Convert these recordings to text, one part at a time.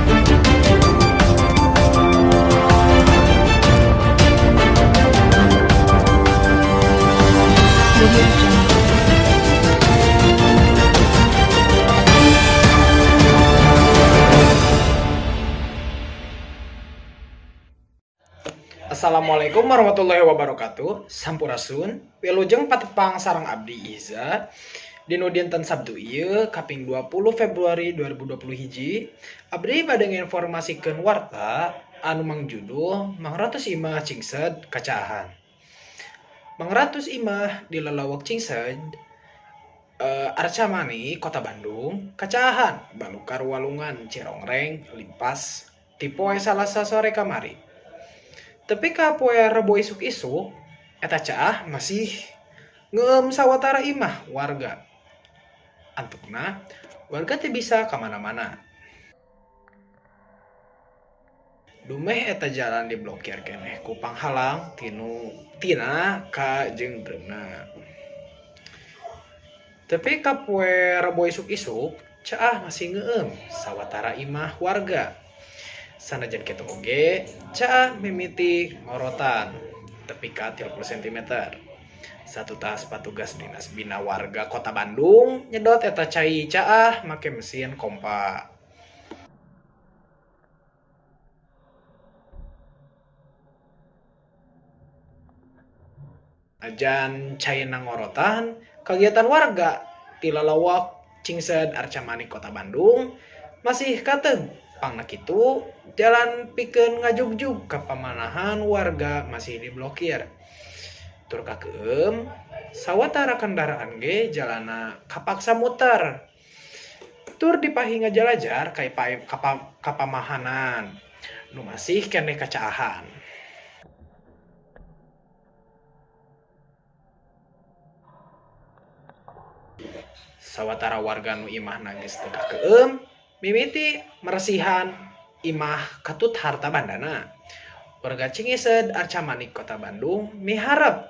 Audio Jungle. Assalamualaikum warahmatullahi wabarakatuh. Sampurasun. Wilujeng patepang sareng abdi Iza. Dina dinten Sabtu ieu kaping 20 Februari 2020 hiji, abdi bade nginformasikeun warta anu mangjudul Mangratus Imah Cingseud Kacaahan. Mangratus imah di lelewek Cingseud Arcamanik, Kota Bandung, kacaahan balukar walungan Cirongreng limpas ti poe Salasa sore kamari. Tepi ka poe Rebo isuk-isuk, eta caah masih ngeueum sawatara imah warga. Antukna, warga teu bisa kamana-mana. Dumeh eta jalan diblokir keneh ku panghalang tina ka jeung dreumna. Tepi ka poe Rebo isuk-isuk, caah masih ngeueum sawatara imah warga. Sanajan kitu oge, caah mimiti ngorotan tepi ka 30 cm. Satutas patugas Dinas Bina Warga Kota Bandung nyedot eta cai caah make mesin kompa. Ajan caina ngorotan, kagiatan warga ti lelewek Cingseud Arcamanik Kota Bandung masih kateug. Pangna kitu, jalan pikeun ngajugjug ka pamanahan warga masih diblokir. Tur kakeueum, sawatara kendaraan ge jalanna kapaksa muter. Tur dipahi ngajalajar ka pamahanan nu masih keneh kacaahan. Sawatara warga nu imahna geus teu kakeueum mimiti meresihan imah katut harta bandana. Warga Cingised Arcamanik Kota Bandung miharep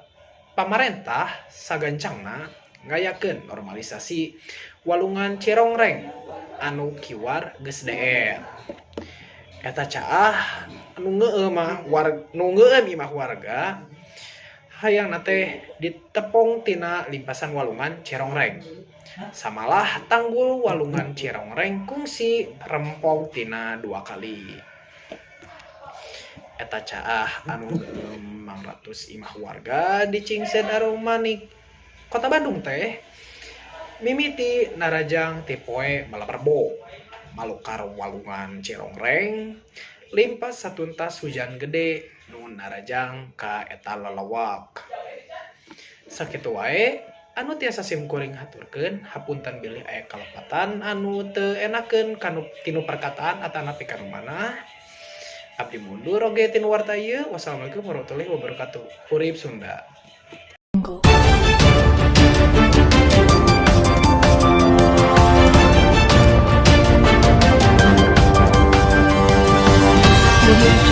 pamarentah sagancangna ngayakeun normalisasi walungan Cirongreng anu kiwar geus deet. Eta caah anu ngeueum imah warga hayangna teh ditepong tina limpasan walungan Cirongreng. Samalah tanggul walungan Cirongreng kungsi rempong tina 2 kali. Eta caah anu ngeueum mangratus imah warga di Cingseud Arcamanik Kota Bandung teh mimiti narajang ti poe malam Rebo malukar walungan Cirongreng limpas satuntas hujan gede nu narajang ka eta lelewek. Sakitu wae anu tiasa simkuring haturkeun, hapunten bilih aya kalepatan anu teu enakeun kanu tinu perkataan atanapi kanu manah. Abdi mundur oge tinu warta ieu. Wassalamualaikum warahmatullahi wabarakatuh. Hurip Sunda. Jungle. Audio